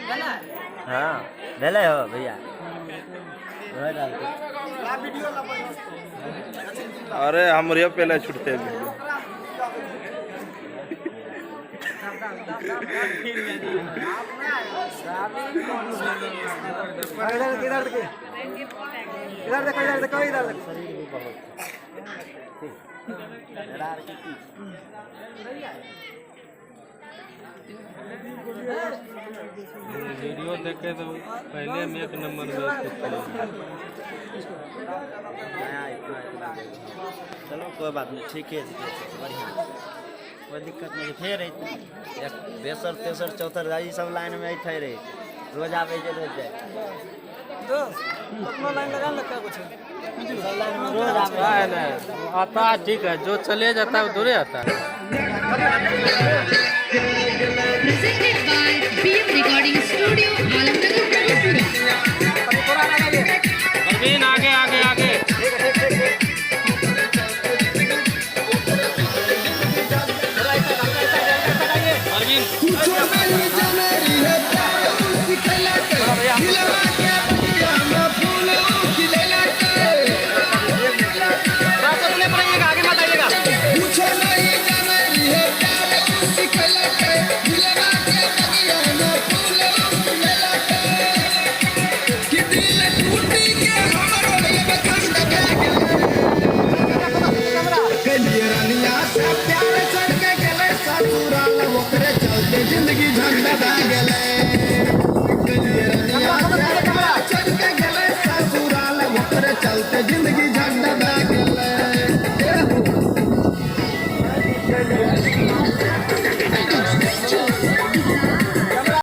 हाँ भेलै हो भैया। अरे हमरे पहले छूटते वीडियो। इधर इधर देखिए, इधर देखो, इधर देखो, इधर देखो। शरीर भी बहुत ठीक आर के की। वीडियो देखे तो पहले में एक नंबर में नया इतना इतना। चलो कोई बात नहीं, ठीके छै, बढ़िआँ, कोई दिक्कत नहीं। फेर अयतै एक तेसर तेसर चौथर ई सब लाइनमे अयतै रहै, रोज आबै छै, रोज जाइ। दोस्त अपना लाइन लगा ले, क्या कुछ सब लाइनमे रोज आबै छै। नहीं आता है, ठीक है, जो चले जाता है वो दूरे आता है। Presented by BM Recording Studio, Alamnagar, Tripura. थोड़ा लगाइए। परवीन, आगे आगे आगे। ठीक है, ठीक ठीक ठीक। थोड़ा ऐसा, ऐसा, ऐसा, ऐसा लगाइए। परवीन। कुछो नहीं।